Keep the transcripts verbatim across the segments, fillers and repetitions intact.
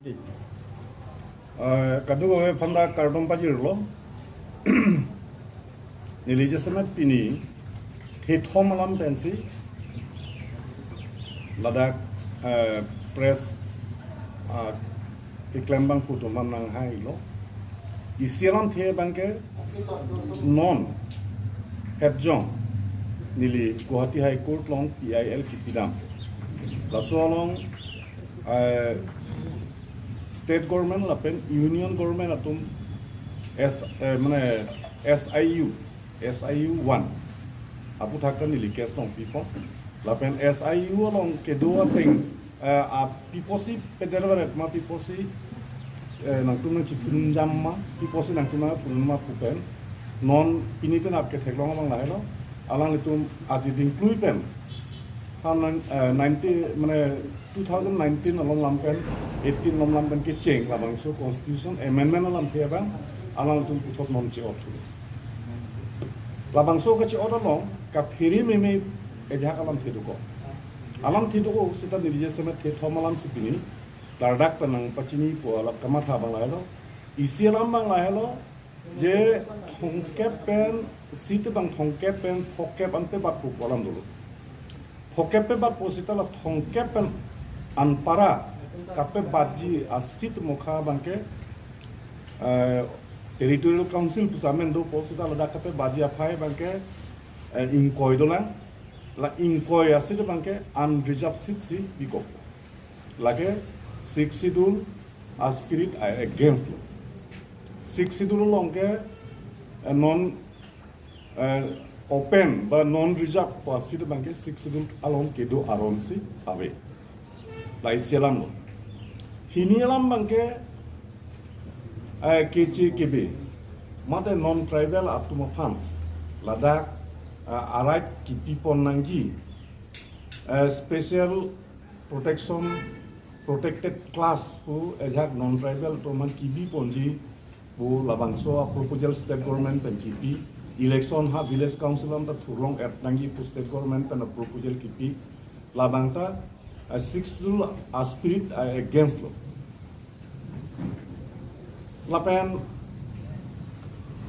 Eh, kadokave aphan ta kardom pajirlo. Neli jasemet pini thethom alam pensi ladak, eh, press, ah, keklem abang putum aphan nanghailo. Isi alamthe abangke non hepjong neli Guwahati High Court along P I L kipidam. Laso along, eh, state government lapen union government atum S, eh, mane S I U, S I U one aputhak ta neli case longpipon. Lapen S I U along kedo ateng, eh, a piposi pederveret ma, piposi, eh, nangtum nangchipurunjam ma, piposi nangtum nangpurun ma pu pen non pini pen apke theklong abang lahelo. Alanglitum aji dingklui pen ha nang, eh, ninety, mane two thousand nineteen along lam pen eighteen along lam pen kecheng labangso constitution amendment alamthe abang alanglitum puthot non che-ot thu. Labangso kache-ot along kaphere meme ejahak alamthe dokok. Alamthe dokok seta neli jasemet thethom alamsi pini ladak pen nangpachinipo alam kamatha abang lahelo. Isi alam abang lahelo je thomkep pen, seat abang thomkep pen phokep an pebatpo pu alam dolo. Phokep pebatpo seta la thomkep pen anpara kapebatji a-seat mokha abangke, eh, Territorial Council pusi amen dopo, seta ladak kapebatji aphai abangke, eh, ingkoi dolang. La ingkoi a-seat abangke unreserved seat si bikok. Lake Sixth Schedule a-spirit a-against lo. Sixth Schedule along ke, eh, non, eh, open ba non reserved pu a-seat abangke Sixth Schedule along kedo aron si ave. La isi alam lo. Hini alam abangke, eh, keche kebe mate non tribal atum aphan ladak, eh, a-right kipipon nangji, eh, special protection, protected class pu ejahak non tribal atum aphan kibiponji pu labangso a-proposal state government pen kipi. Election ha village council anta thurlong-et nangji pu state government pen a-proposal kipi. Labang ta, eh, Sixth Schedule a-spirit a-against lo. Lapen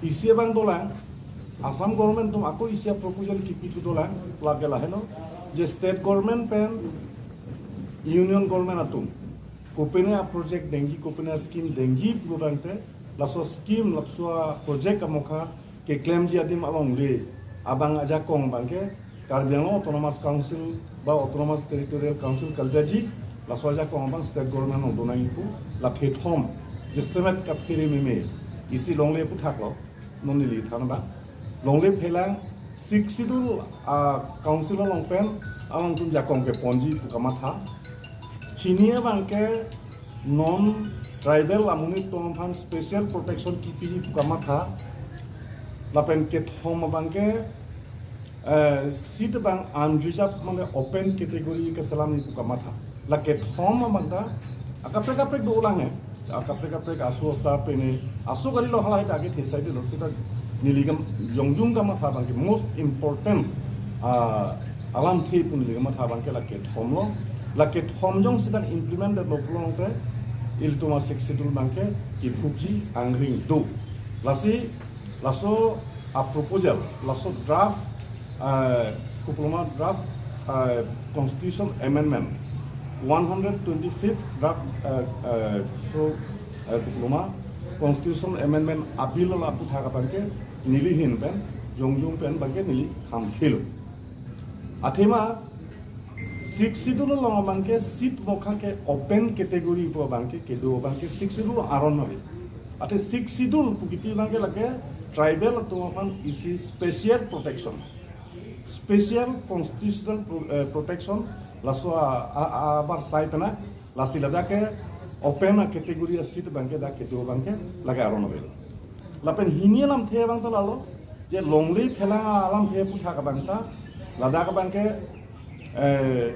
isi abang dolang, Assam government atum ako isi a-proposal kipithu dolang, lake lahelo je state government pen union government atum kopine a-project dengji, kopine a-scheme dengji pu tangte, laso scheme, laso a-project amokha keklemji adim alongle abang ajakong abangke Karbi Anglong Autonomous Council ba Autonomous Territorial Council kalidaji, laso ajakong abang state government along donangji pu, la thethom, jasemet kaphere meme, isi longle aputhak lo, non neli than abang. Longle phelang Sixth Schedule, ah, council along pen alangtum jakong keponji pu kamatha. Hini abangke non tribal amonit atum aphan special protection kipiji pu kamatha. Lapen kethom abangke, eh, seat abang unreserved mane open category keselamji pu kamatha. La kethom abang ta akaprek kaprek dolang he. Akaprek kaprek aso asa pene, aso kalilo, halahai ta ake thesai delo, seta neli kam jongjung kamatha abangke most important, ah, alamthe pu neli kamatha abangke la kethom lo. La kethom jongsi dak implement detlo pulote ilitum a-Sixth Schedule abangke kiphukji angring do. Lasi laso a-proposal, laso draft, eh, kopulo ma draft, eh, Constitution Amendment, one hundred twenty-fifth draft, eh, eh, so, eh, kopulo ma Constitution Amendment a-bill la aputhak abangke neli ahin pen, jongjung pen abangke neli hamkhelo. Athema Sixth Schedule along abangke seat mokha ke open category pu abangke kedo abangke Sixth Schedule aron ave. Athe Sixth Schedule pu kipi abangke lake tribal atum aphan isi special protection, special constitutional pro-, eh, protection, laso a, a, a, abar sai pena, lasi ladak ke open a-category a-seat abangke dak kedo abangke lake aron ave. Lapen hini alamthe abang ta lalo, je longle phelang alamthe aputhak abang ta, ladak abangke, eh,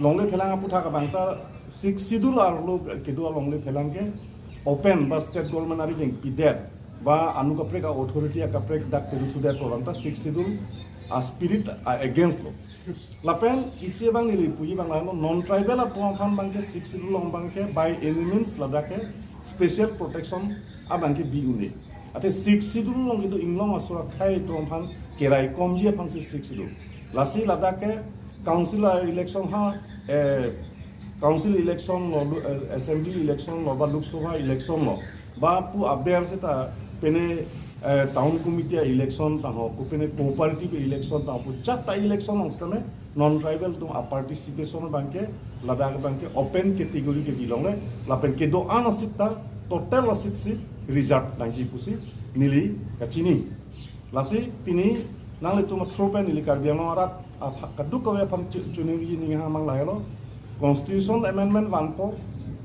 longle phelang aputhak abang ta Sixth Schedule arlo kedo a-longle phelang ke open ba state government ari jeng pidet ba anu kaprek a-authority akaprek dak pedu thudet pu abang ta Sixth Schedule a spirit a against lo. Lapen isi abang neli puji abang lahenlo, non tribal atum aphan abangke Sixth Schedule along abangke by any means ladak ke special protection abangke bi un-e. Athe Sixth Schedule along kedo inglong asor akhei atum aphan keraikomji aphansi Sixth Schedule. Lasi ladak ke council election ha, eh, council election lo, eh, assembly election lo, ba Lok Sabha election lo, ba pu aber seta pene, eh, town committee election tangho, ko pene cooperative election tangho, pu chata election along setame non tribal atum a participation abangke, ladak abangke open category ke bilong le, lapen kedo-an asit ta total asitsi reserve nangji pusi neli kachini. Lasi pini nanglitum athropen neli Karbi Anglong arat apha-, kadokave aphan chu-, chuningri ning ha mang lahelo. Constitution amendment vangpo,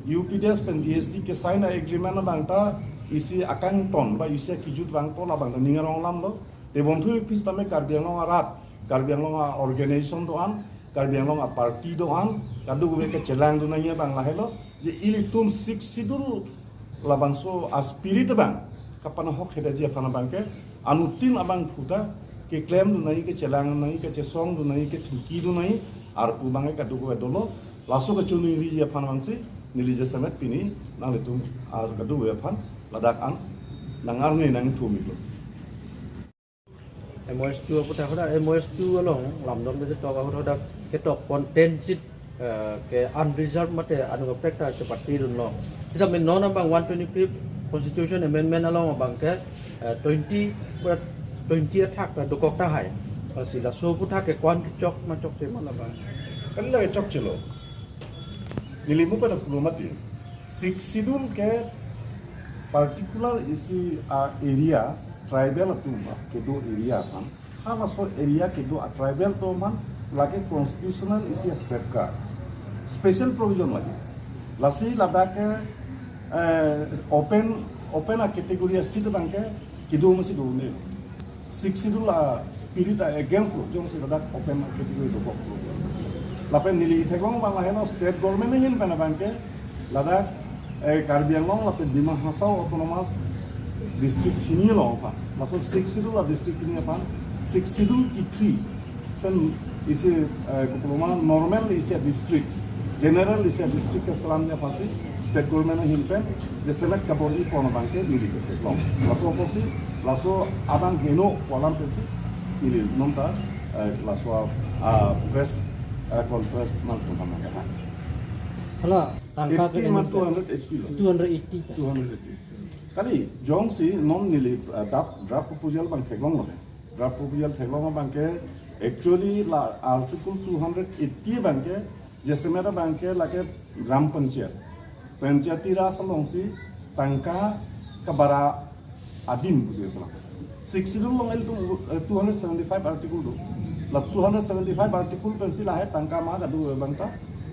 U P D S pen D S D ke sign a agreement abang ta isi akangton ba isi akejut vangpo, labang ta ning arong alam lo. Tebonthupik setame Karbi Anglong arat, Karbi Anglong a organization do-an, Karbi Anglong a party do-an, kadokave kachelangdun nangji abang lahelo, je ilitum Sixth Schedule labangso a spirit abang kapanahok hedaji aphan abangke anuttin abangphu ta keklemdun nangji, kachelangdun nangji, kachesongdun nangji, kachingkidun nangji arpu abangke kadokave dolo. Laso kachuningriji aphan abangsi neli jasemet pini nanglitum a kadokave aphan ladak an nang-arni nangthumilo. M O S two aphuthak hadak, M O S two along lamdom de tok ahut hadak ketok pon ten seat, eh, ke unreserved mate anung kaprek ta chepatidunlo. Sitame non abang one twenty-fifth Constitution Amendment along abangke, eh, twenty, twenty athak ta dokok tahai. Lasi laso aphuthak ke ko-an kechok ma chokche ma labang? Kan la chokchelo. Neli mo pada pulo mati. Sixth Schedule ke particular isi a area, tribal atum ba kedo area aphan, halaso area kedo a tribal atum aphan lake constitutional isi a safeguard, special provision lake. Lasi ladak ke, eh, open, open a category a seat abangke kedo masi do-un-e. Sixth Schedule a spirit a against lo, jongsi ladak open a category dokok lo. Lapen neli theklong abang lahelo, state government ahin pen abangke ladak, eh, Karbi Anglong lapen Dima Hasao Autonomous District hini along aphan, laso Sixth Schedule a district hini aphan Sixth Schedule kepri pen isi, eh, kopiloma normal isi a district, general isi a district keselamji aphansi state government ahin pen jasemet kabor-i pon abangke neli ketheklong. Laso apotsi, laso abang heno pu alam pensi neli non ta, eh, laso a, a press, eh, conference nangtum aphan nangkehang. Hala, tangka ke eighty ma two hundred eighty lo. Two hundred eighty. Two hundred eighty. Kali, jongsi non neli, eh, draft, draft proposal abang theklonglo. Draft proposal theklong abangke, actually la Article two hundred eighty abangke, jasemet abangke lake Gram Panchayat, Panchayati Raj alongsi tangka kabara adim pusi selam. Sixth Schedule along ilitum, eh, two hundred seventy-five article do. La two hundred seventy-five article pensi lahai tangka ma kadu abang ta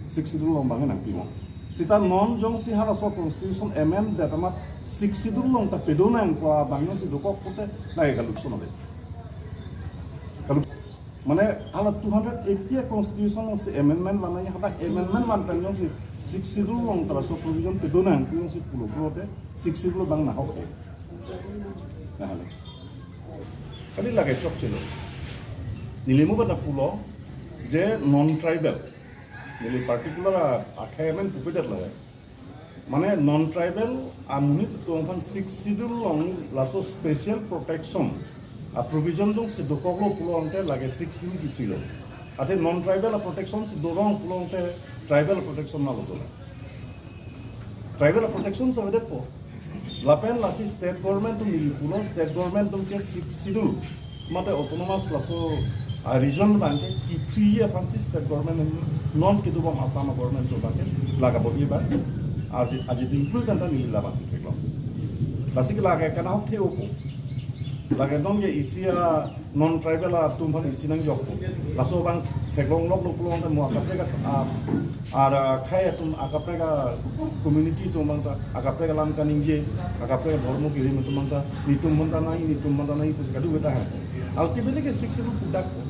Sixth Schedule along abang nangpimo. Sita non jongsi halaso constitution amend det amat Sixth Schedule along ta pedo nangpo abang jongsi dokok pute lake kalukso ave. Kaluk-, mane hala two hundred eighty a constitution alongsi amendment van nangji, hadak amendment van pen jongsi Sixth Schedule along ta laso provision pedo nang jongsi pulo pulote Sixth Schedule abang nahok. Nahale. Kali lake chokchelo. Neli mo pada pulo je non tribal. Neli particular a, akhei amen pupedet lake. Mane non tribal amonit atum aphan Sixth Schedule along laso special protection a provision jongsi dokoklo pulo ante lake Sixth Schedule kepri lo. Athe non tribal a protection si dorong pulo ante tribal protection ma lo dolang. Tribal a protection si avedetpo. Lapen lasi state government atum neli pulo, state government atum ke Sixth Schedule mate autonomous laso a region abangke kepri aphansi state government atum non kedobom Assam government atum abangke la kabor-i abang aji, aji dingplu kan ta neli labangsi theklong. Lasi ke lake kanahok the-opo. Lake non ke isi a non tribal atum aphan isi nangjokpo. Laso abang theklong lok lok pulo ante mo akaprek a, a, akhei atum akaprek a community atum abang ta akaprek alam kaningje, akaprek a dhormo kirim atum abang ta netum aphan ta nai, netum aphan ta nai pusi kadu beta hai. Ultimately ke Sixth Schedule pudakpo.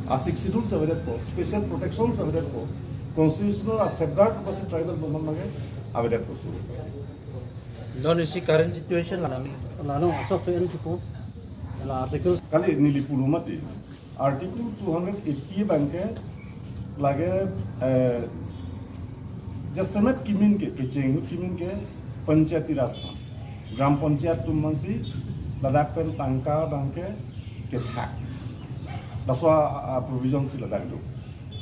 A Sixth Schedule si avedetpo, special protection si avedetpo, constitutional a safeguard pusi tribal atum aphan lake avedetpo su. Non isi current situation la, la non asok pen kipu la articles. Kali neli pulo mati. Article two hundred eighty abangke lake, eh, jasemet kimin ke, kecheng kimin ke Panchayati Raj aphan. Gram Panchayat atum aphansi ladak pen tangka abangke kethak. Laso a, a provision si ladak do.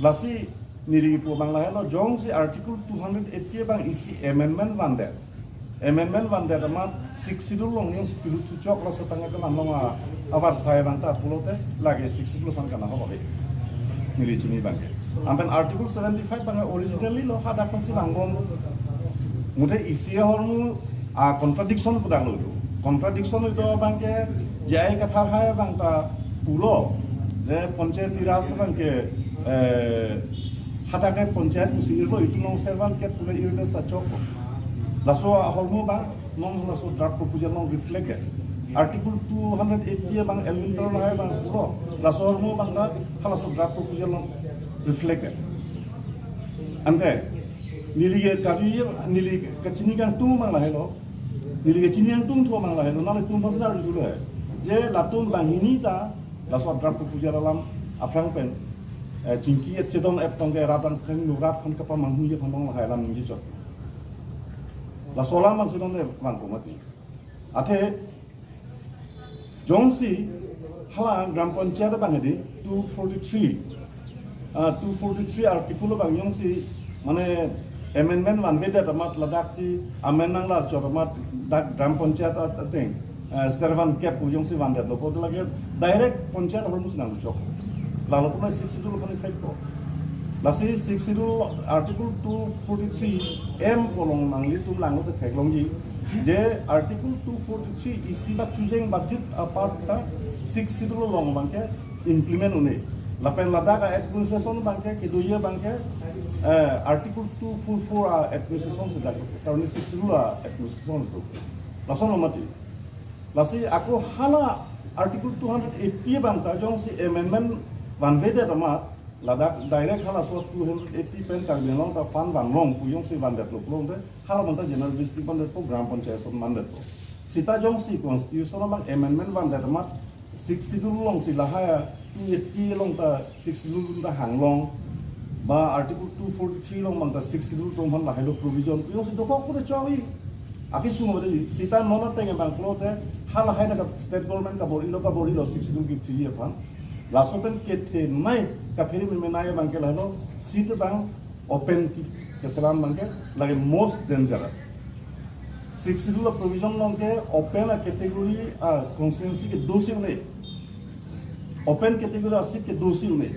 Lasi neli kipu abang lahelo, jongsi Article two hundred eighty abang isi amendment vandet. Amendment vandet amat Sixth Schedule along jongsi pilut thuchok laso tangka keman along a, avarsai abang ta pulote lake Sixth Schedule aphan kana hobe. Neli chini abangke. Anpen Article seventy-five abang originally lo hadak aphansi vangbom. Muthe isi ahormu a contradiction pudaklo do. Contradiction itu abangke J I Kathar lahai abang ta pulo. Je Panchayati Raj abangke, eh, hadak ke panchayat pusi irlo, itum along servant kep pule irlo sachok. Laso ahormu abang non laso draft proposal along reflect ke. Article two hundred eighty abang Elwin Teron lahai abang pulo. Laso ahormu abang ta halaso draft proposal along reflect ke. Ante neli ke kaju ye, neli kachini kangtung abang lahelo. Neli kachini kangtungthu abang lahelo. Nanglitum aphansi arjulo he. Je latum banghini ta laso draft proposal alam aphrang pen, eh, chingki et chedon ep tong ke rat angkang nu rat aphan kapamanghuni aphan along lahai alam ningje chot. Laso alam abangsi non le vangpo mati. Athe jongsi hala Gram Panchayat abang hedi two forty-three, ah, two forty-three article abang jongsi mane amendment vanvedet amat ladaksi amend nanglar chot amat dak Gram Panchayat at-, ateng, eh, servant kep pu jongsi vandetlo pu lake direct panchayat ahormu si nangchok. Lalo puna Sixth Schedule aphan effect ko. Lasi Sixth Schedule Article two forty-three M pu along nanglitum langlote theklongji. Je Article two forty-three isi bak chujeng budget apart ta Sixth Schedule along abangke implement un-e. Lapen ladak a administration abangke kedoji abangke, eh, Article two forty-four a administration si dak. Karena Sixth Schedule a administration si do. Lason lo mati. Lasi ako hala Article two hundred eighty abang ta jongsi amendment vanvedet amat ladak direct halaso two hundred eighty pen Karbi Anglong ta fund vanlong pu jongsi vandetlo pulote hala abang ta general district vandetpo, Gram Panchayat son vandetpo. Seta jongsi constitution abang amendment vandet amat Sixth Schedule alongsi lahai a two eighty along ta Sixth Schedule ta hanglong, ba Article two forty-three along abang ta Sixth Schedule atum aphan lahailo provision pu jongsi dokok pura choi. Akesung mari seta non ateng abang pulote halahai ta state government kabor-ilo kabor-ilo Sixth Schedule kiphi aphan. Laso pen kethenei kaphere memenei abangke lahelo seat abang open ke, keselam abangke lake most dangerous. Sixth Schedule a provision along ke open a category a constituency ke dosi un-e. Open category a seat ke dosi un-e.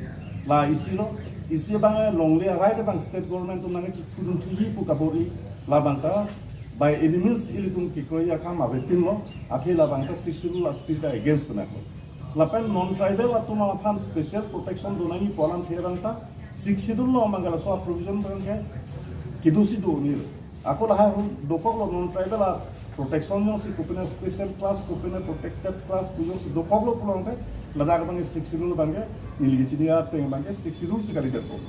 La isi lo, isi abang longle a right abang state government atum nangchiphudun thuji pu kabor-i, labang ta by any means ilitum kekroi akam avepinlo, athe labang ta Sixth Schedule a spirit against penaklo. Lapen non-tribal atum aphan special protection donangji pu alamthe abang ta Sixth Schedule along abang laso a provision abangke kedosi do un-e. Ako lahai ahut dokoklo non-tribal a protection jongsi kopine special class, kopine protected class pu jongsi dokoklo pulote ladak abangke Sixth Schedule abangke neli kachini ateng abangke Sixth Schedule si kalidetpo.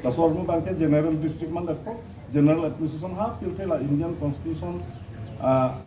Laso ahormu abangke general district mandetpo, general administration ha pirthe la Indian Constitution, ah,